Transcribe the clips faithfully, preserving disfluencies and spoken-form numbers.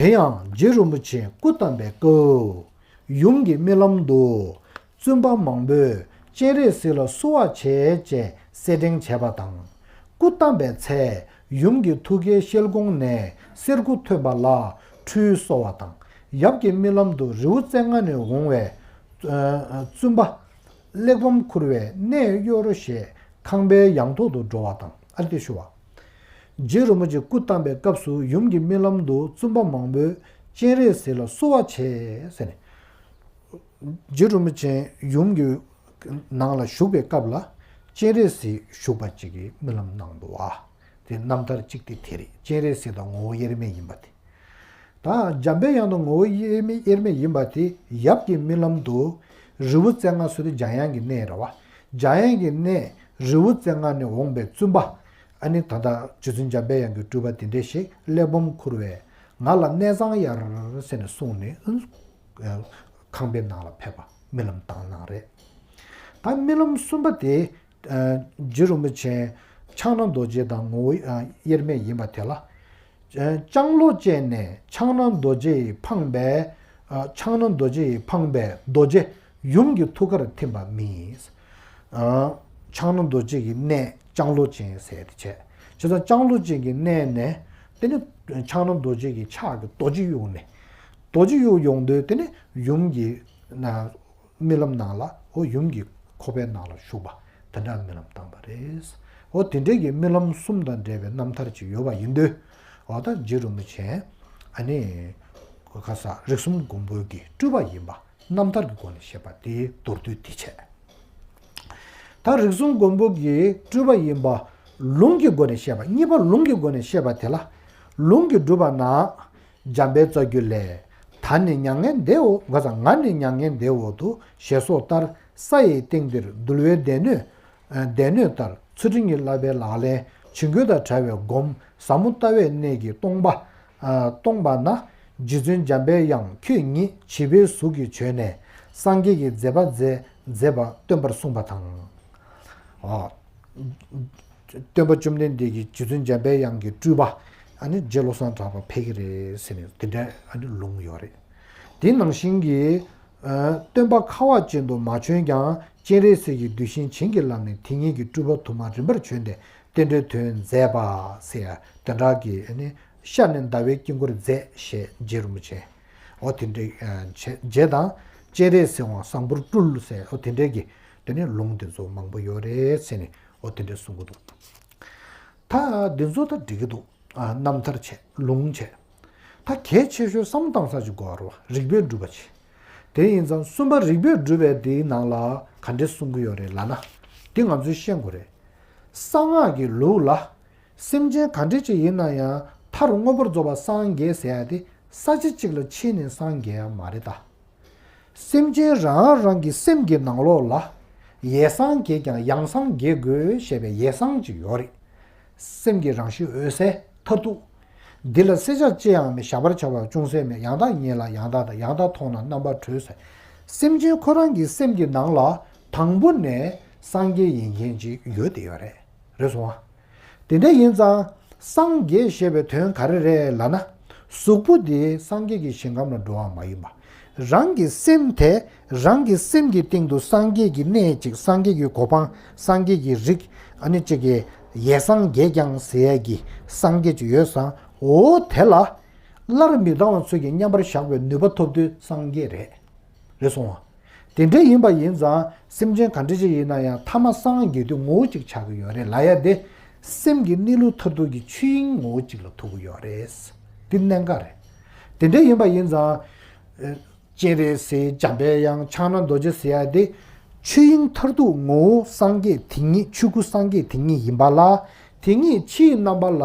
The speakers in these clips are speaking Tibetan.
དེ་ཡང་རྗེ་རིན་པོ་ཆེ་སྐུ་བལྟམས་པའི་སྐབས། ཡུམ་གྱི་རྨི་ལམ་དུ། བཙུན་པ་མང་པོས་སྤྱན་རས་གཟིགས་ལ་བསུ་བ་བྱེད་ཅེས་གསེར་ཕྲེང་བྱས་པ་དང་། སྐུ་བལྟམས་པའི་ཚེ། ཡུམ་གྱི་ཐུགས་ཀའི་ཤེལ་ཀོང་ནས་གསེར་སྐུ་ཐོན་པ་ལ་ཁྲུས་གསོལ་བ་དང་། ཡབ་ཀྱི་རྨི་ལམ་དུ་རི་བོ་རྩེ་ལྔ་ནས་འོངས་པའི་བཙུན་པ། གླེགས་བམ་ཁུར་བའི་གནས་གཡོར་ཞེས་ཁང་པའི་ཡང་ཐོག་ཏུ་འགྲོ་བ་དང་། ཨ་ཏི་ཤུ་བ། རྗེ་རིན་པོ་ཆེ་སྐུ་བལྟམས་པའི་སྐབས་སུ་ཡུམ་གྱི་རྨི་ལམ་དུ་བཙུན་པ་མང་པོས་སྤྱན་རས་གཟིགས་ལ་བསུ་བ་བྱེད་ཟེར་ནས། རྗེ་རིན་པོ་ཆེ་ཡུམ་གྱི་ནང་ལ་བཞུགས་པའི་སྐབས་ལ་སྤྱན་རས་གཟིགས་བཞུགས་པ་ཅིག་གི་རྨི་ལམ་གནང་འདུག་བ། དེ་རྣམ་ཐར་གཅིག་དེ་དེ་རེད། སྤྱན་རས་གཟིགས་དང་ངོ་བོ་དབྱེར་མེད་ཡིན་པ་དེ། ད་འཇམ་པའི་དབྱངས་དང་ངོ་བོ་དབྱེར་མེད་དབྱེར་མེད་ཡིན་པ་དེ་ཡབ་ཀྱི་རྨི་ལམ་དུ་རི་བོ་རྩེ་ལྔ་ཟེར་དུས་འཇམ་དབྱངས་ཀྱི་གནས་རེད་བ། འཇམ་དབྱངས་ཀྱི་གནས་རི་བོ་རྩེ་ལྔ་ནས་འོངས་པའི་བཙུན་པ། ཨ་ནི་ད་ལྟ་རྗེ་བཙུན་འཇམ་པའི་དབྱངས་ཀྱི་སྤྲུལ་པ་དེ་འདྲས་ཞིག་གླེགས་བམ་ཁུར་བས་ང་ལ་གནས་ཚང་གཡར་ཟེར་ནས་གསུངས་ནས། ཨ། ཁང་པའི་ནང་ལ་ཕེབས་པ་རྨི་ལམ་བཏང་གནང་རེད། ད་རྨི་ལམ་གསུམ་པ་དེ། ཨ། རྗེ་རིན་པོ་ཆེ་ཕྱག་ན་རྡོ་རྗེ་དང་ངོ་བོ། ཨ། དབྱེར་མེད་ཡིན་པ་དེ་ལ། ཨ། ལྕང་ལོ་ཅན་ནས་ཕྱག་ན་རྡོ་རྗེ་ཡིས་འཕངས་པའི། ཨ། ཕྱག་ན་རྡོ་རྗེ་ཡིས་འཕངས་པའི་རྡོ་རྗེ་ཡུམ་གྱི་ཐུགས་ཀར་ཐིམ་པ་རྨིས། ཨ། ཕྱག་ན་རྡོ་རྗེ་གི་གནས་ལྕང་ལོ་ཅན་ཟེར་ཏེ་བྱས། བྱས་ཙང་ལྕང་ལོ་ཅན་གྱི་གནས་ནས་དེ་ནི་ཕྱག་ན་རྡོ་རྗེ་གི་ཕྱག་གི་རྡོ་རྗེ་གཡུགས་ནས། རྡོ་རྗེ་གཡུགས་ཡོང་དུས་དེ་ནི་ཡུམ་གྱི་ན། རྨི་ལམ་ནང་ལ། འོ། ཡུམ་གྱི་ཁོག་པའི་ནང་ལ་བཞུགས་པ་དེ་འདྲ་རྨི་ལམ་བཏང་བ་རེད། འོ། དེ་འདྲའི་གི་རྨི་ལམ་གསུམ་དང་འབྲེལ་བའི་རྣམ་ཐར་ཅིག་ཡོད་པ་ཡིན་དུས། འོ། ད་རྗེ་རིན་པོ་ཆེ་ཨ་ནི་ག་ས་རིགས་གསུམ་མགོན་པོ་གི་སྤྲུལ་པ་ཡིན་པ་རྣམ་ཐར་གྱི་སྒོ་ནས་བཤད་པ་དེ་མདོར་བསྡུས་དེ་བྱས། ད་རིགས་གསུམ་མགོན་པོ་གི་སྤྲུལ་པ་ཡིན་པ་ལུང་གི་སྒོ་ནས་བཤད་པ། གཉིས་པ་ལུང་གི་སྒོ་ནས་བཤད་པ་དེ་ལ། ལུང་གིས་སྒྲུབ་པ་ན། འཇམ་དཔལ་རྩ་རྒྱུད་ལས། ད་ནི་མྱ་ངན་འདས་འོག་ག་ས། ང་ནི་མྱ་ངན་འདས་འོག་ཏུ་ཞེས་སོགས་ལྟར། ས་ཡི་སྟེང་འདིར་འདུལ་བའི་སྡེ་སྣོད། སྡེ་སྣོད་ལྟར་ཚུལ་ཁྲིམས་ཀྱི་བསླབ་པའི་ལག་ལེན། བྱིང་རྒོད་དང་བྲལ་བའི་སྒོམ་ཟབ་མོ་ལྟ་བའི་གནད་ཀྱིས་སྟོང་པ། སྟོང་པ་ན། རྗེ་བཙུན་འཇམ་པའི་དབྱངས་ཁྱོད་ཉིད་བྱིས་པའི་གཟུགས་ཀྱིས་བྱོན་ནས་སངས་རྒྱས་ཀྱི་མཛད་པ་མཛད། མཛད་པ་སྟོན་པར་གསུངས་པ་དང་། ཨ། སྟོན་པ་བཅོམ་ལྡན་འདས་ཀྱིས་རྗེ་བཙུན་འཇམ་པའི་དབྱངས་ཀྱི་སྤྲུལ་པ་ཨ་ནི་རྗེ་བློ་བཟང་གྲགས་པ་ཕེབས་ཀྱི་རེད་ཟེར་ནས་དེ་འདྲའི་ཨ་ནི་ལུང་ཡོད་རེད། དེ་ནང་བཞིན་གྱི། ཨ། སྟོན་པ་ཁ་བ་ཅན་དུ་མ་བྱོན་ཀྱང་སྤྱན་རས་གཟིགས་ཀྱི་གདུལ་ཞིང་བྱིན་གྱིས་བརླབས་ནས་དེ་ཉིད་ཀྱི་སྤྲུལ་པ་དུ་མ་རིམ་པར་བྱོན་ཏེ་རྟེན་འབྲེལ་དོན་མཛད་པ་ཟེར་ཡ་དེ་འདྲ་གི་ཨ་ནི། ཤར་ནས་ཟླ་བའི་དཀྱིལ་འཁོར་མཛད་ཞེས་རྗེ་རིན་པོ་ཆེ། འོ། དེ་འདྲའི། ཨ། བྱས་རྗེ་དང་སྤྱན་རས་གཟིགས་དབང་བཟང་པོར་སྤྲུལ་ཟེར། འོ། དེ་འདྲའི་གི་དེ་ནས་ལུང་དེ་ཚོ་མང་པོ་ཡོད་རེད་ཟེར་ནས། འོ། དེ་འདྲའི་གསུང་གི་འདུག་ད་འདི་ཚོ་ད་འགྲིག་གི་འདུག་ཨ། རྣམ་ཐར་བྱས། ལུང་བྱས། ད་གལ་ཆེ་ཤོས་བསམ་བློ་བཏང་ས་ཅིག་དགོས་རེད་བ། རིགས་པས་སྒྲུབ་པ་བྱས། དེ་ཡིན་ཙང་གསུམ་པ་རིགས་པས་སྒྲུབ་པའི་དེའི་ནང་ལ་ག་འདྲས་གསུང་གི་ཡོད་རེད་ལབ་ན། འདི་ང་ཚོས་ཤེས་དགོས་རེད། གསང་སྔགས་ཀྱི་ལུགས་ལ། སེམས་ཅན་ག་འདྲ་ཅིག་ཡིན་ན་ཡང་མཐར་མངོན་པར་རྫོགས་པར་སངས་རྒྱས་ཟེར་ཡ་དེ་ས་ཆ་གཅིག་ལ་ཕྱིན་ནས་སངས་རྒྱས་ཡ་མ་རེད་ད། སེམས་ཅན་རང་རང་གི་སེམས་ཀྱི་ནང་ལོགས་ལ། ཡེ་སངས་རྒྱས་ཀྱང་ཡང་སངས་རྒྱས་དགོས་ཞེས་པའི་ཡེ་སངས་ཅིག་ཡོད་རེད། སེམས་ཀྱི་རང་བཞིན་འོད་གསལ་མཐར་ཐུག་འདི་ལ་བསལ་བྱ་ཅི་ཡང་མེད། བཞག་པར་བྱ་བ་ཅུང་ཟད་མེད། ཡང་དག་ཉིད་ལ་ཡང་དག་དང་། ཡང་དག་མཐོང་ན་རྣམ་པར་གྲོལ་ཟེར། སེམས་ཅན་ཁོ་རང་གི་སེམས་ཀྱི་ནང་ལ་དང་པོ་ནས་སངས་རྒྱས་ཡིན་མཁན་ཅིག་ཡོད་དེ་ཡོད་རེད། རེད་སོང་ཨ། དེ་འདྲ་ཡིན་ཙང་སངས་རྒྱས་ཞེས་པའི་དོན་ག་རེ་རེད་ལབ་ན། གཟུགས་པོ་དེ་སངས་རྒྱས་ཀྱི་ཞིང་ཁམས་ལ་འགྲོ་བ་མ་ཡིན་པ། རང་གི་སེམས་དེ་རང་གི་སེམས་ཀྱི་སྟེང་དུ་སངས་རྒྱས་ཀྱི་གནས་གཅིག་སངས་རྒྱས་ཀྱི་གོ་འཕང་། སངས་རྒྱས་ཀྱི་རིགས། ཨ་ནི་གཅིག་གི་ཡེ་སངས་རྒྱས་ཀྱང་ཟེར་ཡས་ཀྱི་སངས་རྒྱས་ཅིག་ཡོད་ཙང་། འོ་དེ་ལ་སླར་མི་ལྡང་བ་ཚུལ་གྱིས་མཉམ་པར་བཞག་པའི་ནུས་པ་ཐོབ་དུས་སངས་རྒྱས་རེད། རེད་སོང་ཨ། དེ་འདྲ་ཡིན་པ་ཡིན་ཙང་སེམས་ཅན་ག་འདྲ་ཅིག་ཡིན་ན་ཡང་ཐ་མ་སངས་རྒྱས་དུས་ངོ་བོ་གཅིག་ཆགས་ཀྱི་ཡོད་རེད་ལབ་ཡ་དེ། སེམས་ཀྱི་གནས་ལུགས་མཐར་ཐུག་གི་ཆོས་དབྱིངས་ངོ་བོ་གཅིག་ལ་ཐུག་གི་ཡོད་རེད། འདི་གནད་འགག་རེད། དེ་འདྲ་ཡིན་པ་ཡིན་ཙང་། ཨ། སྤྱན་རས་གཟིགས། འཇམ་པའི་དབྱངས། ཕྱག་ན་རྡོ་རྗེ་ཟེར་ཡ་དེ། ཆོས་དབྱིངས་མཐར་ཐུག་ངོ་བོ་སངས་རྒྱས་དེ་ཉིད། ཆོས་སྐུ་སངས་རྒྱས་དེ་ཉིད་ཡིན་པ་ལ། དེ་ཉིད་ཕྱིའི་རྣམ་པ་ལ་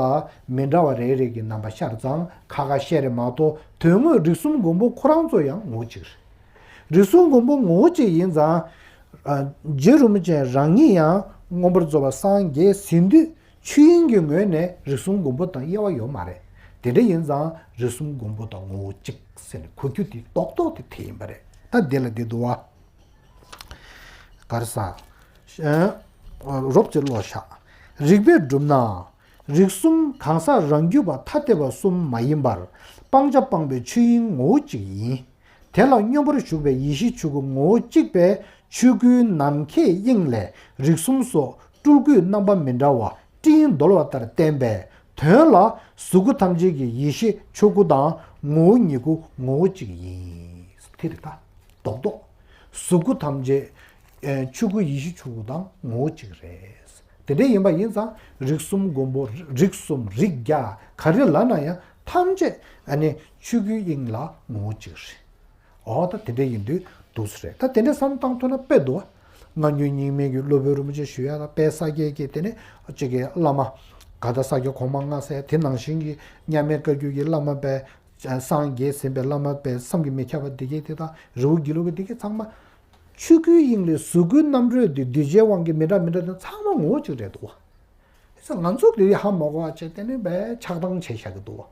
མི་འདྲ་བ་རེ་རེ་གི་རྣམ་པ་ཤར་ཙང་ཁ་ཁ་ཤས་རེད་མ་གཏོགས་དོན་དངོས་རིགས་གསུམ་མགོན་པོ་ཁོ་རང་ཚོ་ཡང་ངོ་བོ་གཅིག་རེད། རིགས་གསུམ་མགོན་པོ་ངོ་བོ་གཅིག་ཡིན་ཙང་། ཨ། རྗེ་རིན་པོ་ཆེ་རང་ཉིད་ཡང་མངོན་པར་རྫོགས་པར་སངས་རྒྱས་ཟིན་དུས་ཆོས་དབྱིངས་ཀྱི་ངོས་ནས་རིགས་གསུམ་མགོན་པོ་དང་དབྱེ་བ་ཡོད་མ་རེད། དེ་འདྲ་ཡིན་ཙང་རིགས་གསུམ་མགོན་པོ་དང་ངོ་བོ་གཅིག་ཟེར་ནས་གོ་རྒྱུ་དེ་རྡོག་རྡོག་དེ་དེ་ཡིན་པ་རེད། ད་འདི་ལ་འདི་འདུག་བ། གར་ས། ཨ། རོབ་ཅིག་ཀློག་བཞག་རིགས་པས་བསྒྲུབས་ན། རིགས་གསུམ་གང་ཟག་རང་རྒྱུད་པ་ཐ་དད་པ་གསུམ་མ་ཡིན་པར། སྤང་བྱ་སྤངས་པའི་ཆོས་དབྱིངས་ངོ་བོ་གཅིག་ཡིན། དེ་ལ་མངོན་པར་ཞུགས་པའི་ཡེ་ཤེས་ཆོས་སྐུ་ངོ་བོ་གཅིག་པའི་ཆོས་སྐུའི་ནམ་མཁའི་དབྱིངས་ལས་རིགས་གསུམ་སོགས་སྤྲུལ་སྐུའི་རྣམ་པ་མི་འདྲ་བ་སྤྲིན་བརྡོལ་བ་ལྟར་བསྟན་པའི་དོན་ལ། གཟུགས་སྐུ་ཐམས་ཅད་ཀྱི་ཡེ་ཤེས་ཆོས་སྐུ་དང་ངོ་བོ་ཉིད་སྐུ་ངོ་བོ་གཅིག་ཡིན། དེ་རེད་ད། རྡོག་རྡོག་གཟུགས་སྐུ་ཐམས་ཅད་ཨེ་ཆོས་སྐུ་ཡེ་ཤེས་ཆོས་སྐུ་དང་ངོ་བོ་གཅིག་རེད། དེ་འདྲ་ཡིན་པ་ཡིན་ཙང་རིགས་གསུམ་མགོན་པོ་རིགས་གསུམ་རིགས་བརྒྱ་ག་རེ་ལབ་ན་ཡང་ཐམས་ཅད་ཨ་ནི་ཆོས་སྐུའི་དབྱིངས་ལ་ངོ་བོ་གཅིག་རེད། འོ་ད་དེ་འདྲ་ཡིན་དུས་འདུག་སེ་རེད། ད་དེ་འདྲ་བསམ་བློ་བཏང་ཐུབ་ན་དཔེ་འདུག་བ། སྔ་འགྱུར་རྙིང་མའི་གི་སློབ་དཔོན་རིན་པོ་ཆེ་ཞུ་ཡ་ད་དཔལ་ས་སྐྱའི་གི་དེ་ནི་གཅིག་གི་བླ་མ་ག་ད་ས་སྐྱ་གོང་མ་ལྔ་ཟེར་དེ་ནང་བཞིན་གྱི་མཉམ་མེད་བཀའ་བརྒྱུད་ཀྱི་བླ་མ་དཔལ་སངས་རྒྱས་ཟིན་པའི་བླ་མ་དཔལ་བསམ་གྱིས་མི་ཁྱབ་པ་འདི་གས་དེ་དང་རི་བོ་དགེ་ལུགས་ཀྱི་འདི་གས་ཚང་མ་ཆོས་སྐུའི་དབྱིངས་ལས་གཟུགས་སྐུའི་རྣམ་རོལ་དེ་གདུལ་བྱའི་དབང་གིས་མི་འདྲ་མི་འདྲ་དེ་ཚང་མ་ངོ་བོ་གཅིག་རེད་འདུག་བ། ས་ང་ཚོ་འདི་ཧ་མ་གོ་བ་བྱས་དེ་ནས་བས་ཆགས་སྡང་བྱས་བཞག་གི་འདུག་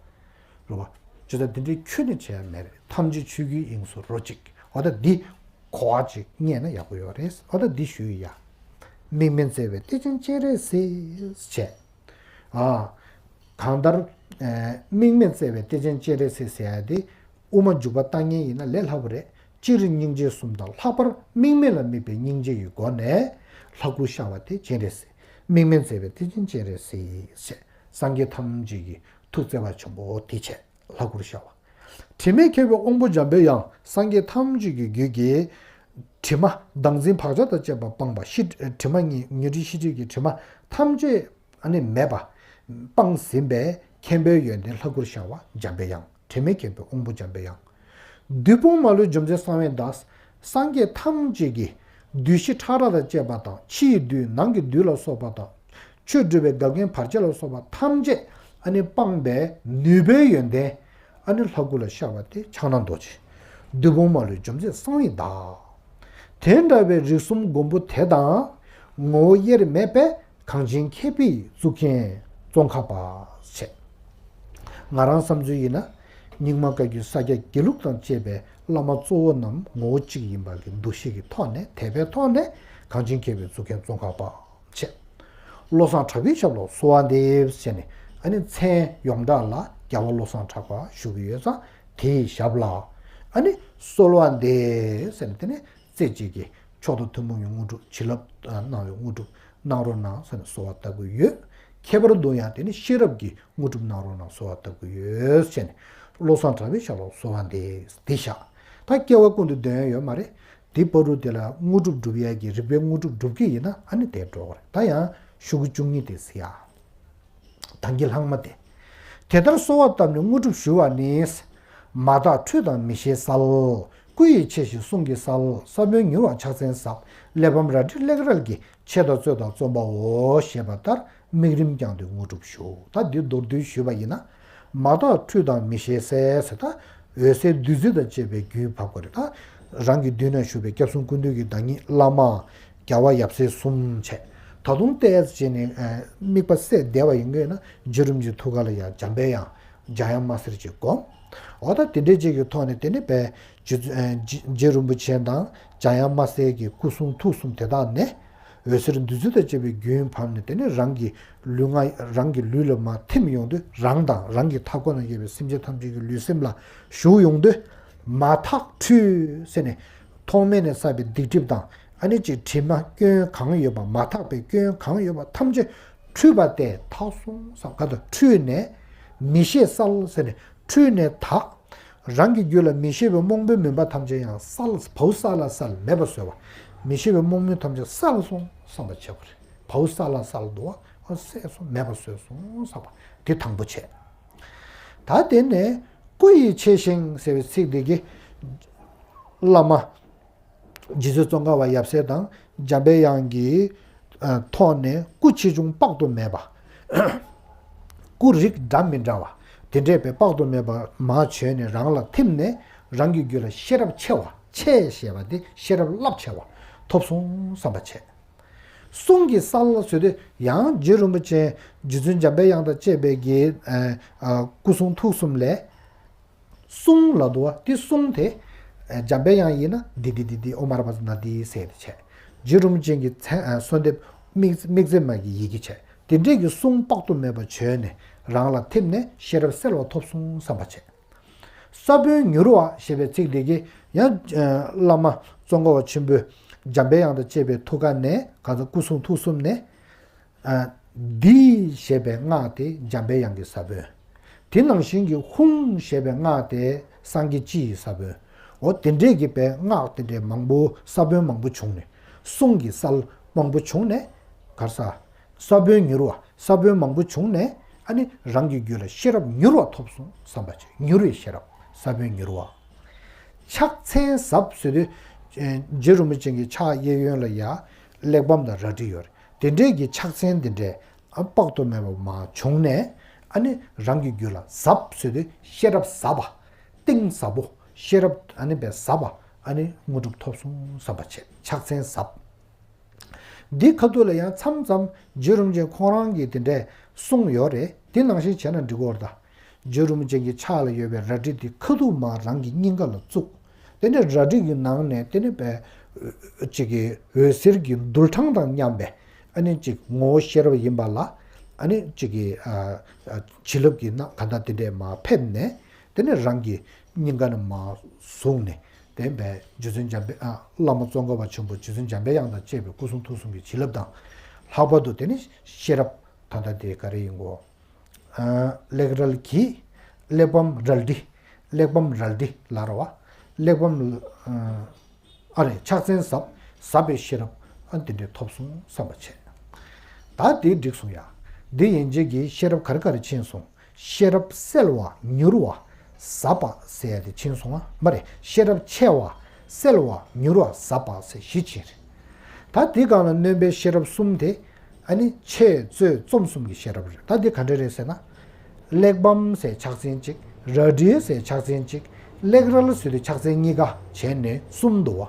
བ། རེད་བ། ཅི་ད་འདི་འདྲའི་ཁྱོན་ནས་བྱས་མེད་རེད། ཐམས་ཅད་ཆོས་སྐུའི་དབྱིངས་སུ་རོ་གཅིག་འོ་ད་འདི་གོ་བ་ཅིག་རྙེད་ན་ཡག་པོ་ཡོད་རེད། འོ་ད་འདི་ཞུ་ཡི་ཡ། དམིགས་མེད་བརྩེ་བའི་གཏེར་ཆེན་སྤྱན་རས་གཟིགས་བྱས། ཨ། གང་ལྟར། ཨེ། དམིགས་མེད་བརྩེ་བའི་གཏེར་ཆེན་སྤྱན་རས་གཟིགས་ཟེར་ཡ་དེ། དབུ་མ་འཇུག་པ་ལྟ་ངན་ཡིན་ན་ལས་སླ་པོ་རེད། སྤྱིར་སྙིང་རྗེ་གསུམ་དང་ལྷག་པར་དམིགས་མེད་ལ་དམིགས་པའི་སྙིང་རྗེ་ཡི་སྒོ་ནས་ལྷ་སྐུར་ཤར་བ་དེ་སྤྱན་རས་གཟིགས། དམིགས་མེད་བརྩེ་བའི་གཏེར་ཆེན་སྤྱན་རས་གཟིགས་ཞེས་སངས་རྒྱས་ཐམས་ཅད་ཀྱི་ཐུགས་བརྩེ་བ་ཆེན་པོ་དེ་བྱས་ལྷ་སྐུར་ཤར་བ། དྲི་མེད་མཁྱེན་པའི་དབང་པོ་འཇམ་པའི་དབྱངས་སངས་རྒྱས་ཐམས་ཅད་ཀྱི་རྒྱུད་ཀྱི་དྲི་མ་བདག་འཛིན་བག་ཆགས་དང་བཅས་པ་སྤངས་པ་ཤི་དྲི་མ་ཉིད་ཉོན་སྒྲིབ་ཤི་དྲི་གི་དྲི་མ་ཐམས་ཅད་ཨ་ནི་མེད་པ་སྤངས་ཟིན་པའི་མཁྱེན་པའི་ཡོན་ཏན་ལྷ་སྐུར་ཤར་བ་འཇམ་པའི་དབྱངས། དྲི་མེད་མཁྱེན་པའི་དབང་པོ་འཇམ་པའི་དབྱངས། བདུད་དཔུང་མ་ལུས་འཇོམས་མཛད་གསང་བའི་བདག། སངས་རྒྱས་ཐམས་ཅད་ཀྱི་བདུད་བཞི་ཕྲ་རགས་དང་བཅས་པ་དང་ཕྱི་ཡི་བདུད་ནང་གི་བདུད་ལ་སོགས་པ་དང་། ཆོས་སྒྲུབ་པའི་འགལ་རྐྱེན་བར་ཆད་ལ་སོགས་པ་ཐམས་ཅད་ཨ་ནི་སྤངས་པའི་ནུས་པའི་ཡོན་ཏན་ཨ་ནི་ལྷ་སྐུ་ལ་ཤར་བ་དེ་ཕྱག་ན་རྡོ་རྗེ། བདུད་དཔུང་མ་ལུས་འཇོམས་མཛད་གསང་བའི་བདག། དེ་འདྲ་བའི་རིགས་གསུམ་མགོན་པོ་དེ་དང་ངོ་བོ་དབྱེར་མེད་པའི་གངས་ཅན་མཁས་པའི་གཙུག་རྒྱན་ཙོང་ཁ་པ་བྱས། ང་རང་བསམ་ཚུལ་ཡིན་ན། རྙིང་མ་བཀའ་བརྒྱུད་ས་སྐྱ་དགེ་ལུགས་དང་བཅས་པའི་བླ་མ་གཙོ་བོ་རྣམས་ངོ་བོ་གཅིག་ཡིན་པ་གི་འདུ་ཤེས་ཀྱི་ཐོག་ནས་དད་པའི་ཐོག་ནས་གངས་ཅན་མཁས་པའི་གཙུག་རྒྱན་ཙོང་ཁ་པ་བྱས། བློ་བཟང་གྲགས་པའི་ཞབས་ལ་གསོལ་བ་འདེབས་ཟེར་ནས་ཨ་ནི་མཚན་ཡོངས་གྲགས་ལ་རྒྱལ་བ་བློ་བཟང་གྲགས་པ་ཞུ་གི་ཡོད་ཙང་དེའི་ཞབས་ལ་ཨ་ནི་གསོལ་བ་འདེབས་ཟེར་ནས་དེ་ནས་རྩེ་གཅིག་གིས་མཆོག་ཏུ་ཐུན་མོང་གི་དངོས་གྲུབ་བྱིན་རླབས་གནང་བའི་དངོས་གྲུབ་གནང་རོགས་གནང་ཟེར་ནས་གསོལ་བ་བཏབ་ཀྱི་ཡོད། ཁྱད་པར་དུ་ཡང་དེ་ནི་ཤེས་རབ་ཀྱི་དངོས་གྲུབ་གནང་རོགས་གནང་གསོལ་བ་བཏབ་ཀྱི་ཡོད་ཟེར་ནས་བློ་བཟང་གྲགས་པའི་ཞབས་ལ་གསོལ་བ་འདེབས་འདི་བཞག་ད་སྐྱེ་བ་ཀུན་ཏུ་འདོད་ཡོད་མ་རེད། དེ་བར་དུ་དེ་ལ་དངོས་གྲུབ་སྒྲུབ་ཡས་ཀྱི་རིག་པའི་དངོས་གྲུབ་སྒྲུབ་ཀྱི་ཡིན་ན་ཨ་ནི་དེ་འགྲོ་བ་རེད། ད་ཡང་ཤོག་གུ་བཅུ་གཉིས་དེ་གཟིགས་ཡ། ད་གིན་ལྷག་མ་དེ། དེ་ལྟར་གསོལ་བ་བཏབ་ནས་དངོས་གྲུབ་ཞུ་བ་ནི། མ་དག་ཁྲུས་དང་མི་ཤེས་སལ། སྐུ་ཡི་ཆས་བཞིན་གསུང་གིས་སལ། ས་བོན་མྱུར་བར་ཕྱག་མཚན་ཟབ། གླེགས་བམ་རལ་གྲི་གླེགས་རལ་གྱིས། ཆས་དང་རྩོད་དང་རྩོམ་པའོ། ཞེས་པ་ལྟར་དམིགས་རིམ་བསྐྱངས་ཏེ་དངོས་གྲུབ་ཞུ། ད་འདི་མདོར་བསྡུས་ཞུས་པ་ཡིན་ན། མ་དག་ཁྲུས་དང་མི་ཤེས་སལ་ཟེར་ད། འོད་གསལ་བདུད་རྩི་དང་བཅས་པའི་རྒྱུན་བབས་པ་རེད་ད། རང་གི་མདུན་ན་བཞུགས་པའི་སྐྱབས་གསུམ་ཀུན་འདུས་ཀྱི་བདག་ཉིད་བླ་མ། རྒྱལ་བ་ཡབ་སྲས་གསུམ་བྱས། ད་དུང་ཏོག་ཙམ་བྱས་ནས་དམིགས་པ་སད་བསྡད་པ་ཡིན་དགོས་ན་རྗེ་རིན་པོ་ཆེའི་ཐུགས་ཀ་ལ་ཡང་འཇམ་པའི་དབྱངས་འཇམ་དབྱངས་དམར་སེར་གྱིས་བསྒོམ། འོ་ད་དེ་འདྲའི་ཅིག་གི་ཐོག་ནས་དེ་ནི་བས་རྗེ་རྗེ་རིན་པོ་ཆེ་དང་འཇམ་དབྱངས་དམར་སེར་གྱི་སྐུ་གསུང་ཐུགས་གསུམ་དེ་དག་ནས་འོད་ཟེར་བདུད་རྩི་དང་བཅས་པའི་རྒྱུན་བབས་ནས་དེ་ནི་རང་གི་ལུས་ངག་རང་གི་ལུས་ལ་མར་ཐིམ་ཡོང་དུས་རང་དང་རང་གི་མཐའ་འཁོར་ན་ཡོད་པའི་སེམས་ཅན་ཐམས་ཅད་ཀྱི་ལུས་སེམས་ལ་ཞུགས་ཡོང་དུས་མ་དག་ཁྲུས་ཟེར་ནས་ཐོག་མེད་ནས་བསགས་པའི་སྡིག་སྒྲིབ་དང་ཨ་ནི་ཅིག་དྲི་མ་སྐྱོན་གང་ཡོད་པ་མ་དག་པའི་སྐྱོན་གང་ཡོད་པ་ཐམས་ཅད་ཁྲུས་པ་སྟེ་དག་སོང་བསམ་ག་དང་ཁྲུས་ནས་མི་ཤེས་སལ་ཟེར་ནས་ཁྲུས་ནས་དག་རང་གི་རྒྱུད་ལ་མི་ཤེས་པའི་རྨོངས་པའི་མུན་པ་ཐམས་ཅད་ཡང་སལ་བའུ་སལ་ལ་སལ་མེད་པ་བཟོས་པ། མི་ཤེས་པའི་རྨོངས་མུན་ཐམས་ཅད་སལ་སོང་བསམ་པ་བྱེད་པ་རེད། བའུ་སལ་ལ་སལ་འདུག་བ་སལ་སོང་མེད་པ་བཟོས་སོང་བསམ་པ་དེ་དང་པོ་བྱས། ད་དེ་ནས་སྐུ་ཡི་ཆས་བཞིན་ཟེར་བའི་ཚིག་འདི་གི་བླ་མ། རྗེ་བཙུན་ཙོང་ཁ་པ་ཡབ་སྲས་དང་འཇམ་པའི་དབྱངས་ཀྱི་ཐོག་ནས་སྐུ་ཆེ་ཆུང་དཔག་ཏུ་མེད་པ། སྐུ་རིགས་འདྲ་མི་འདྲ་བ་དེ་འདྲས་པའི་དཔག་ཏུ་མེད་པ་མར་བྱོན་ནས་རང་ལ་ཐིམ་ནས་རང་གི་རྒྱུད་ལ་ཤེས་རབ་ཆེ་བ་ཆེ་ཞེས་པ་དེ་ཤེས་རབ་རླབས་ཆེ་བ་ཐོབ་སོང་བསམ་པ་བྱས། གསུང་གིས་སལ་ཟེར་དུས་ཡང་རྗེ་རིན་པོ་ཆེ་རྗེ་བཙུན་འཇམ་པའི་དབྱངས་དང་བཅས་པའི་གི་སྐུ་གསུང་ཐུགས་གསུམ་ལས། གསུང་ལ་འདུག་བ་དེ་གསུང་དེ། འཇམ་པའི་དབྱངས་ཡིན་ན་འདི་འདི་འདི་འདི་ཨོཾ་ཨ་ར་པ་ཙ་ན་དྷཱིཿཟེར་ཏེ་བྱས། རྗེ་རིན་པོ་ཆེ་གི་མཚན་གསོལ་འདེབས་དམིགས་དམིགས་བརྩེ་མ་གི་ཡི་གེ་བྱས། དེ་འདྲས་ཀྱི་གསུང་དཔག་ཏུ་མེད་པ་བྱོན་ནས་རང་ལ་ཐིམ་ནས་ཤེས་རབ་གསལ་བ་ཐོབ་སོང་བསམ་པ་བྱས། ས་བོན་མྱུར་བ་ཞེས་པའི་ཚིག་འདི་གིས་ཡང་བླ་མ་ཙོང་ཁ་པ་ཆེན་པོས་འཇམ་པའི་དབྱངས་དང་བཅས་པའི་ཐུགས་ཀ་ནས། གང་ཟག་སྐུ་གསུང་ཐུགས་གསུམ་ནས། འདི་ཞེས་པའི་སྔགས་དེ་འཇམ་པའི་དབྱངས་ཀྱི་ས་བོན། དེ་ནང་བཞིན་གྱི་ཧཱུྃ་ཞེས་པའི་སྔགས་དེ་སངས་རྒྱས་སྤྱི་ཡི་ས་བོན། འོ་དེ་འདྲས་ཀྱི་པའི་སྔགས་དེ་འདྲས་མང་པོ་ས་བོན་མང་པོ་བྱུང་ནས། གསུང་གི་སལ་མང་པོ་བྱུང་ནས། གར་ས། ས་བོན་མྱུར་བ། ས་བོན་མང་པོ་བྱུང་ནས། ཨ་ནི་རང་གི་རྒྱུད་ལ་ཤེས་རབ་མྱུར་བ་ཐོབ་སོང་བསམ་པ་བྱེད། མྱུར་བའི་ཤེས་རབ། ས་བོན་མྱུར་བ། ཕྱག་མཚན་ཟབ་ཟེར་དུས། རྗེ་རིན་པོ་ཆེ་གི་ཕྱག་གཡས་གཡོན་ལ་ཡ་གླེགས་བམ་དང་རལ་གྲི་ཡོད་རེད། དེ་འདྲས་ཀྱི་ཕྱག་མཚན་དེ་འདྲས་དཔག་ཏུ་མེད་པ་མ་བྱུང་ནས། ཨ་ནི་རང་གི་རྒྱུད་ལ་ཟབ་ཟེར་དུས་ཤེས་རབ་ཟབ་པ། གཏིང་ཟབ་པོ། ཤེས་རབ་ཨ་ནི་པའི་ཟབ་པ། ཨ་ནི་དངོས་གྲུབ་ཐོབ་སོང་བསམ་པ་བྱེད། ཕྱག་མཚན་ཟབ། འདི་ཁ་ཐུག་ལ་ཡང་མཚམས་མཚམས་རྗེ་རིན་པོ་ཆེ་ཁོང་རང་གིས་དེ་འདྲས་གསུངས་ཡོད་རེད། དེ་ནང་བཞིན་བྱས་ན་འགྲིག་གི་རེད་ད། རྗེ་རིན་པོ་ཆེ་གི་ཕྱག་ལ་ཡོད་པའི་རལ་གྲི་དེ་ཁ་ཐུག་མར་རང་གི་སྙིང་ག་ལ་བཙུགས། དེ་ནས་རལ་གྲི་གི་ནང་ནས་དེ་ནས་པའི་ཅིག་གི་འོད་ཟེར་གྱི་རྡུལ་ཕྲན་དང་མཉམ་པའི་ཨ་ནི་ཅིག་ངོ་བོ་ཤེས་རབ་ཡིན་པ་ལ། ཨ་ནི་ཅིག་གི་ཨ་ཨ་བྱིན་རླབས་ཀྱི་སྣ་ག་འདྲ་དེ་འདྲས་མར་ཕེབས་ནས། དེ་ནས་རང་གི་སྙིང་ག་ནས་མར་བཟུང་ནས། དེ་བས་རྗེ་བཙུན་འཇམ་པའི་ཨ་བླ་མ་ཙོང་ཁ་པ་ཆེན་པོ་རྗེ་བཙུན་འཇམ་པའི་དབྱངས་དང་བཅས་པའི་སྐུ་གསུང་ཐུགས་གསུམ་གྱི་བྱིན་རླབས་དང་། ལྷག་པར་དུ་དེ་ནི་ཤེས་རབ་ད་ལྟ་དེ་ག་རེ་ཡིན་གོ། ཨ་གླེགས་རལ་གྱིས། གླེགས་བམ་རལ་གྲི། གླེགས་བམ་རལ་གྲི་ལ་ར་བ། གླེགས་བམ་ཨ་ཨ་རེ་ཕྱག་མཚན་ཟབ། ཟབ་པའི་ཤེས་རབ་ཨ་དེ་འདྲས་ཐོབ་སོང་བསམ་པ་བྱས། ད་དེ་འགྲིག་སོང་ཡ། འདི་ཡན་ཆད་ཀྱི་ཤེས་རབ་ག་རེ་ག་རེ་ཕྱིན་སོང་། ཤེས་རབ་གསལ་བ་མྱུར་བ་ཟབ་པ་ཟེར་ཡ་དེ་ཕྱིན་སོང་བ་མ་རེད། ཤེས་རབ་ཆེ་བ་གསལ་བ་མྱུར་བ་ཟབ་པ་ཟེར་བཞི་ཕྱིན་རེད། ད་དེ་སྒང་ལ་སྣོན་པའི་ཤེས་རབ་གསུམ་དེ། ཨ་ནི་འཆད་རྩོད་རྩོམ་གསུམ་གྱི་ཤེས་རབ་རེད། ད་འདི་ག་འདྲ་རེད་ཟེར་ན། གླེགས་བམ་ཟེར་ཕྱག་མཚན་གཅིག་རལ་གྲི་ཟེར་ཕྱག་མཚན་གཅིག་གླེགས་རལ་ཟེར་དུས་ཕྱག་མཚན་གཉིས་ཀ་བྱས་ནས་གསུམ་འདུག་བ།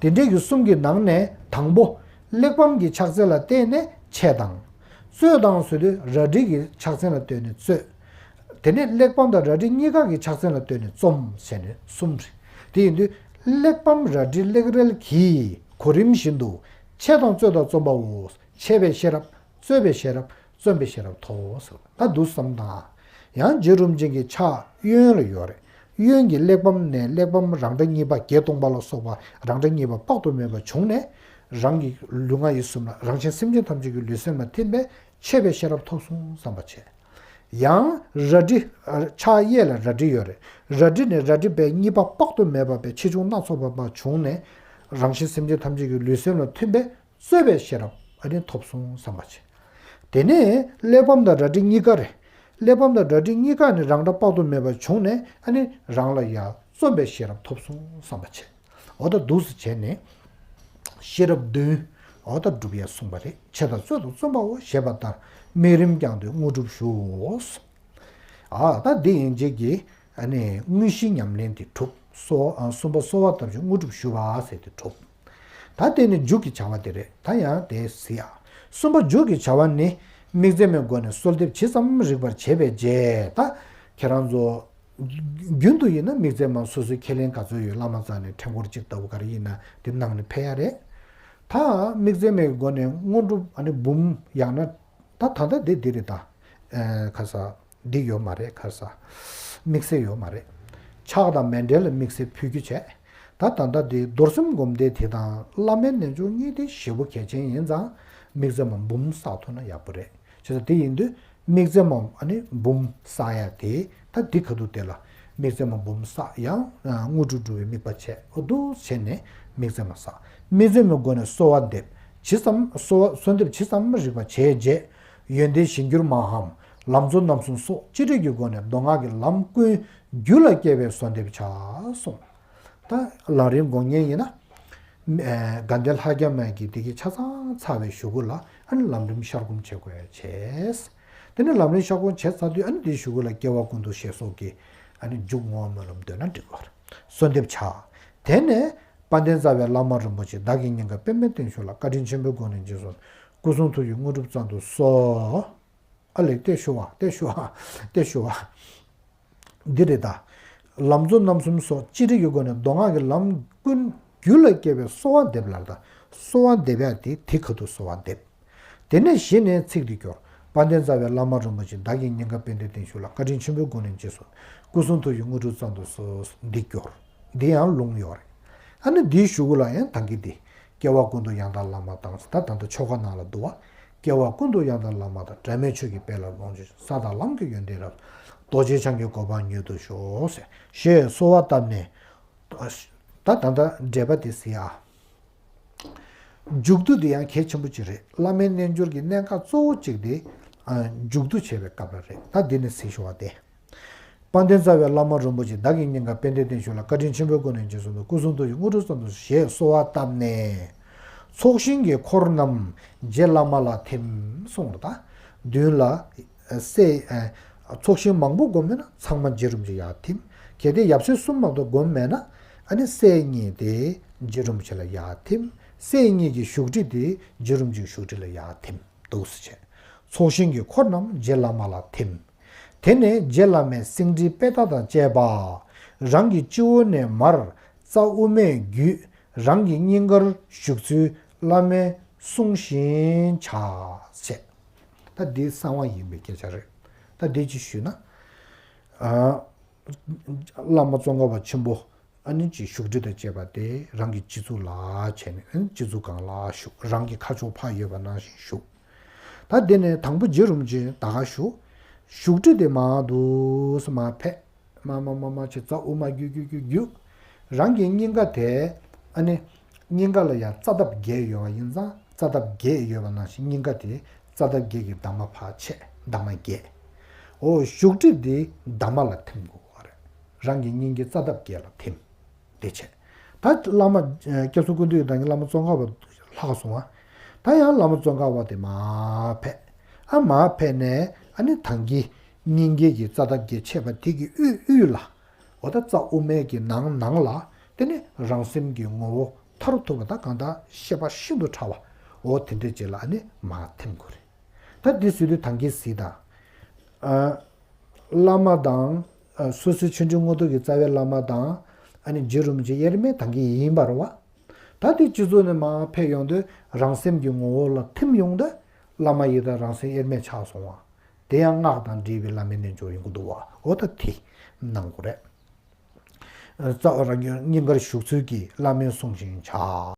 དེ་འདྲས་ཀྱི་གསུམ་གྱི་ནང་ནས་དང་པོ། གླེགས་བམ་གྱི་ཕྱག་མཚན་ལ་བརྟེན་ནས་འཆད་དང་། རྩོད་དང་ཟེར་དུས་རལ་གྲི་གི་ཕྱག་མཚན་ལ་ལྟོས་ནས་རྩོད། དེ་ནས་གླེགས་བམ་དང་རལ་གྲི་གཉིས་ཀ་གི་ཕྱག་མཚན་ལ་ལྟོས་ནས་རྩོམ་བྱས་ནས་གསུམ་རེད། དེ་ཡིན་དུས། གླེགས་བམ་རལ་གྲི་གླེགས་རལ་གྱི་གོ་རིམ་བཞིན་དུ། འཆད་དང་རྩོད་དང་རྩོམ་པའོ། འཆད་པའི་ཤེས་རབ། རྩོད་པའི་ཤེས་རབ། རྩོམ་པའི་ཤེས་རབ་ཐོབ་ཟེར། ད་འདུག་བསམ་དང་། ཡང་རྗེ་རིན་པོ་ཆེ་གི་ཕྱག་གཡོན་ལ་ཡོད་རེད། གཡོན་གྱི་གླེགས་བམ་ནས་གླེགས་བམ་རང་སྒྲ་གཉིས་པ་བརྒྱད་སྟོང་པ་ལ་སོགས་པ་རང་སྒྲ་གཉིས་པ་དཔག་ཏུ་མེད་པ་བྱུང་ནས། རང་གི་ལུས་ངག་ཡིད་གསུམ་ལ། རང་གཞན་སེམས་ཅན་ཐམས་ཅད་ཀྱི་ལུས་སེམས་ལ་ཐིམ་པས་འཆད་པའི་ཤེས་རབ་ཐོབ་སོང་བསམ་པ་བྱས། ཡང་རལ་གྲི། ཕྱག་གཡས་ལ་རལ་གྲི་ཡོད་རེད། རལ་གྲི་ནས་རལ་གྲི་པའི་གཉིས་པ་དཔག་ཏུ་མེད་པ་པའི་ཆེ་ཆུང་སྣ་ཚོགས་པ་བྱུང་ནས། རང་གཞན་སེམས་ཅན་ཐམས་ཅད་ཀྱི་ལུས་སེམས་ལ་ཐིམ་པས། རྩོད་པའི་ཤེས་རབ་ཨ་ནི་ཐོབ་སོང་བསམ་པ་བྱེད། དེ་ནས་གླེགས་བམ་དང་རལ་གྲི་གཉིས་ཀ་རེད། གླེགས་བམ་དང་རལ་གྲི་གཉིས་ཀ་ནི་རང་སྒྲ་དཔག་ཏུ་མེད་པ་བྱུང་ནས། ཨ་ནི་རང་ལ་ཡང་རྩོམ་པའི་ཤེས་རབ་ཐོབ་སོང་བསམ་པ་བྱེད། འོ་ད་འདུག་སེ་བྱས་ནས་ཤེས་རབ་བདུན། འོ་ད་སྒྲུབ་ཡས་གསུངས་པ་རེད། འཆད་དང་རྩོད་དང་རྩོམ་པའོ་ཞེས་པ་ལྟར་དམིགས་རིམ་བསྐྱངས་ཏེ་དངོས་གྲུབ་ཞུའོ། ཨ་ད་འདི་ཡན་ཆད་ཀྱི་ཨ་ནི་དངོས་གཞིའི་ཉམས་ལེན་དེ་གྲུབ། གསོལ་བ་ཨ་གསུམ་པ་གསོལ་བ་བཏབ་ཅིང་དངོས་གྲུབ་ཞུ་བ་ཟེར་དེ་གྲུབ། ད་དེ་ནི་མཇུག་གི་བྱ་བ་དེ་རེད། ད་ཡང་དེ་གཟིགས་ཨ། གསུམ་པ་མཇུག་གི་བྱ་བ་ནི། དམིགས་བརྩེ་མའི་སྒོ་ནས་གསོལ་འདེབས་ཇི་ཙམ་རིགས་པར་བྱས་པའི་རྗེས། ད་ཁྱེད་རང་ཚོ། རྒྱུན་དུ་ཡིན་ན་དམིགས་བརྩེ་མ་སོ་སོའི་ཁས་ལེན་ག་ཚོད་ཡོད། བླ་མ་རྩ་ནས་ཕྲེང་སྐོར་གཅིག་ལྟ་བུ་ག་རེ་ཡིན་ན་དེ་གནང་ནས་ཕེབས་ཡ་རེད། ད་དམིགས་བརྩེ་མའི་སྒོ་ནས་དངོས་གྲུབ་ཨ་ནི་འབུམ། ཡང་ན་ད་ད་ལྟ་དེ་འདི་རེད་ད། ཨེ་ཁ་ས་འདི་ཡོད་མ་རེད། ཁ་ས་དམིགས་བསལ་ཡོད་མ་རེད། ཕྱག་དང་མཎྜལ་ལ་དམིགས་བསལ་ཕུལ་རྒྱུ་བྱས། ད་ད་ལྟ་འདི་རྡོར་སེམས་སྒོམ་བཟླས་དེ་དང་བླ་མའི་རྣལ་འབྱོར་གཉིས་དེ་ཞེ་པོ་གལ་ཆེན་ཡིན་ཙང་། དམིགས་བརྩེ་མ་འབུམ་བསགས་ཐུབ་ན་ཡག་པོ་རེད། བྱས་ཙང་དེ་ཡིན་དུས་དམིགས་བརྩེ་མ་ཨ་ནི་འབུམ་བསགས་ཡ་དེ། ད་འདི་ཁ་ཐུག་དེ་ལ་དམིགས་བརྩེ་མ་འབུམ་བསགས། ཡང་དངོས་གྲུབ་སྒྲུབ་པའི་དམིགས་པ་བྱས། འོ་འདུག་བྱས་ནས་དམིགས་བརྩེ་མ་བསགས། དམིགས་བརྩེ་མའི་སྒོ་ནས་གསོལ་བ་འདེབས་ཇི་ཙམ། གསོལ་བ་གསོལ་འདེབས་ཇི་ཙམ་རིགས་པ་བྱས་རྗེས། ཡོན་ཏན་གཞིར་གྱུར་མ་འམ། ལམ་གཙོ་རྣམ་གསུམ་སོགས་སྤྱི་སྒྲིག་གི་སྒོ་ནས་མདོ་སྔགས་ཀྱི་ལམ་ཀུན་རྒྱུད་ལ་སྐྱེ་བའི་གསོལ་འདེབས་བྱ་གསུངས། ད་ལམ་རིམ་དགོངས་མཁན་ཡིན་ན། ཨེ་དགའ་ལྡན་ལྷ་བརྒྱ་མའི་གི་དེ་གི་ཆ་ཚང་ཚར་བའི་གཞུག་གུ་ལ་ཨ་ནི་ལམ་རིམ་ཤར་སྒོམ་བྱེད་དགོས་ཡ་བྱས། དེ་ནས་ལམ་རིམ་ཤར་སྒོམ་བྱས་ཚར་དུས་ཨ་ནི་དེའི་གཞུག་གུ་ལ་སྐྱེ་བ་ཀུན་ཏུ་ཞེས་སོགས་ཀྱི་ཨ་ནི་མཇུག་བསྔོ་བ་སྨོན་ལམ་འདོན་ན་འགྲིག་གི་རེད། གསོལ་འདེབས་བྱ། དེ་ནས་དཔལ་ལྡན་རྩ་བའི་བླ་མ་རིན་པོ་ཆེ་བདག་གི་སྙིང་ག་པདྨའི་སྟེང་ཤོག་ལ་བཀའ་དྲིན་ཆེན་པོའི་སྒོ་ནས་རྗེས་སུ་སྐུ་གསུང་ཐུགས་ཀྱི་དངོས་གྲུབ་སྩལ་དུ་གསོལ། ཨ་ལེ་ཏེ་ཞུ་བ་ཏེ་ཞུ་བ་ཏེ་ཞུ་བ། འདི་རེད་ད། ལམ་གཙོ་རྣམ་གསུམ་སོགས་སྤྱི་སྒྲིག་གི་སྒོ་ནས་མདོ་སྔགས་ཀྱི་ལམ་ཀུན་རྒྱུད་ལ་སྐྱེ་བའི་གསོལ་བ་འདེབས་ལ་ད། གསོལ་བ་འདེབས་ཡ་དེ་དེ་ཁ་ཐུག་གསོལ་བ་འདེབས། དེ་ནས་གཞི་ནས་ཚིག་འདི་སྐྱོར། དཔལ་ལྡན་རྩ་བའི་བླ་མ་རིན་པོ་ཆེ་བདག་གི་སྙིང་ག་དཔལ་ལྡན་བརྟན་བཞུགས་ལ། བཀའ་དྲིན་ཆེན་པོའི་སྒོ་ནས་རྗེས་སུ། སྐུ་གསུང་ཐུགས་ཀྱི་དངོས་གྲུབ་ཙམ་དུ་གསོལ། འདི་སྐྱོར། འདི་ཡང་ལུང་ཡོད་རེད། ཨ་ནི་འདིའི་གཞུག་གུ་ལ་ཡང་ད་གིན་འདི། སྐྱེ་བ་ཀུན་ཏུ་ཡང་དག་བླ་མ་དང་། ད་ད་ལྟ་ཆོ་ག་ནང་ལ་འདུག་བ། སྐྱེ་བ་ཀུན་ཏུ་ཡང་དག་བླ་མ་དང་། འབྲལ་མེད་ཆོས་ཀྱི་དཔལ་ལ་ལོངས་སྤྱོད་ཅིང་། ས་དང་ལམ་གྱི་ཡོན་ཏན་རབ། རྡོ་རྗེ་འཆང་གི་གོ་འཕང་མྱུར་དུ་ཤོག་ཟེར། ཞེས་གསོལ་བ་བཏབ་ནས། ད་ད་ལྟ་འགྲེལ་པ་དེ་གཟིགས་ཨ། མཇུག་བསྡུ་དེ་ཡང་གལ་ཆེན་པོ་ཅིག་རེད། བླ་མའི་རྣལ་འབྱོར་གྱི་གནད་འགག་གཙོ་བོ་གཅིག་དེ། ཨ། མཇུག་བསྡུ་བྱེད་པའི་སྐབས་ལ་རེད། ད་འདི་ནས་གཟིགས་ཞུ་བ་སྟེ། དཔལ་ལྡན་རྩ་བའི་བླ་མ་རིན་པོ་ཆེ་བདག་གི་སྙིང་ག་དཔལ་ལྡན་བརྟན་བཞུགས་ལ། བཀའ་དྲིན་ཆེན་པོའི་སྒོ་ནས་རྗེས་སུ་འདུད། སྐུ་གསུང་ཐུགས་ཀྱི་དངོས་གྲུབ་ཙམ་དུ་ཞེས་གསོལ་བ་བཏབ་ནས། ཚོགས་ཞིང་གི་འཁོར་རྣམས་རྗེ་བླ་མ་ལ་ཐིམ་གསུངས་ལ། ད་མདུན་ལ། སྲས། ཚོགས་ཞིང་མང་པོ་བསྒོམ་མེད་ན་ཚང་མ་རྗེ་རིན་པོ་ཆེ་ཡར་ཐིམ། གལ་ཏེ་ཡབ་སྲས་གསུམ་མ་གཏོགས་བསྒོམ་མེད་ན། ཨ་ནི་སྲས་གཉིས་དེ་རྗེ་རིན་པོ་ཆེ་ལ་ཡར་ཐིམ། སྲས་གཉིས་ཀྱི་བཞུགས་ཁྲི་དེ་རྗེ་རིན་པོ་ཆེའི་བཞུགས་ཁྲི་ལ་ཡར་ཐིམ་འདུག་ཟེར་བྱས། ཚོགས་ཞིང་གི་འཁོར་རྣམས་རྗེ་བླ་མ་ལ་ཐིམ། དེ་ནས་རྗེ་བླ་མའི་སེང་ཁྲིའི་པད་ཟླ་དང་བཅས་པ། རང་གི་སྤྱི་བོ་ནས་མར་རྩ་དབུ་མས་བརྒྱུད། རང་གི་སྙིང་གར་ཞུགས་ཚུལ་བླ་མའི་གསུང་བཞིན་བྱ། ཞེས། ད་འདི་གསང་བ་ཡིན་པའི་སྐད་ཆ་རེད། ད་འདི་ཅི་ཞུས་ན། ཨ། བླ་མ་ཙོང་ཁ་པ་ཆེན་པོ། ཨ་ནི་ཅིག་བཞུགས་ཁྲི་དང་བཅས་པ་དེ་རང་གི་སྤྱི་གཙུག་ལ་བྱས་ནས། ཨ་ནི་སྤྱི་གཙུག་སྒང་ལ་བཞུགས། རང་གི་ཁ་ཕྱོགས་ཕར་ཡོད་པ་ནང་བཞིན་བཞུགས། ད་དེ་ནས་དང་པོ་རྗེ་རིན་པོ་ཆེ་ད་ག་བཞུགས། བཞུགས་ཁྲི་དེ་མར་འདུག་སེ་མར་ཕེབས། མར་མར་མར་མར་བྱས་རྩ་དབུ་མ་བརྒྱུད་བརྒྱུད་བརྒྱུད་བརྒྱུད། རང་གི་སྙིང་ག་དེ། ཨ་ནི་སྙིང་ག་ལ་ཡང་རྩ་འདབ་བརྒྱད་ཡོད་པ་ཡིན་ཙང་། རྩ་འདབ་བརྒྱད་ཡོད་པ་ནང་བཞིན་སྙིང་ག་དེ་རྩ་འདབ་བརྒྱད་ཀྱི་འདབ་མ་ཕར་ཕྱེ། འདབ་མ་བརྒྱད། འོ། བཞུགས་ཁྲི་དེ་འདབ་མ་ལ་ཐིམ་དགོས་པ་རེད། རང་གི་སྙིང་གའི་རྩ་འདབ་བརྒྱད་ལ་ཐིམ། དེ་བྱས། ད་བླ་མ། ཨ། སྐྱབས་མགོན་ཀུན་འདུས་དང་བླ་མ་ཙོང་ཁ་པ་ལྷག་སོང་བ། ད་ཡང་བླ་མ་ཙོང་ཁ་པ་དེ་མར་ཕེབས། ཨ། མར་ཕེབས་ནས། ཨ་ནི་ད་གིན་སྙིང་གའི་གི་རྩ་འདབ་བརྒྱད་ཕྱེ་བ་དེ་གི་དབུས་དབུས་ལ། འོ། ད་རྩ་དབུ་མའི་གི་ནང་ནང་ལ། དེ་ནི་རང་སེམས་ཀྱི་ངོ་བོ་མཐར་ཐུག་པ་དང་གང་དག་ཤེས་པ་ཤིན་ཏུ་ཕྲ་བ། འོ། དེ་འདྲ་ཅིག་ལ་ཨ་ནི་མར་ཐིམ་དགོས་རེད། ད་འདི་ཟེར་དུས་ད་གིན་གཟིགས་དང་། ཨ། བླ་མ་དང་། ཨ། སོ་སོའི་ཆོས་འབྱོར་མངོན་མཐོ་གི་རྩ་བའི་བླ་མ་དང་། ཨ་ནི་རྗེ་རིན་པོ་ཆེ་དབྱེར་མེད་ད་གིན་ཡིན་པ་རེད་བ། ད་དེ་སྤྱི་གཙུག་ནས་མར་ཕེབས་ཡོང་དུས་རང་སེམས་ཀྱི་ངོ་བོ་ལ་ཐིམ་ཡོང་དུས། བླ་མ་ཡི་དམ་རང་སེམས་དབྱེར་མེད་ཆགས་སོང་བ། དེ་ཡང་སྔགས་དང་འབྲེལ་བའི་བླ་མའི་རྣལ་འབྱོར་ཡིན་དགོས་འདུག་བ། འོ། ད་དེ་གནང་དགོས་རེད། རྩ་བ་རང་གི་སྙིང་གར་ཞུགས་ཚུལ་གྱིས་བླ་མའི་གསུང་བཞིན་བྱ།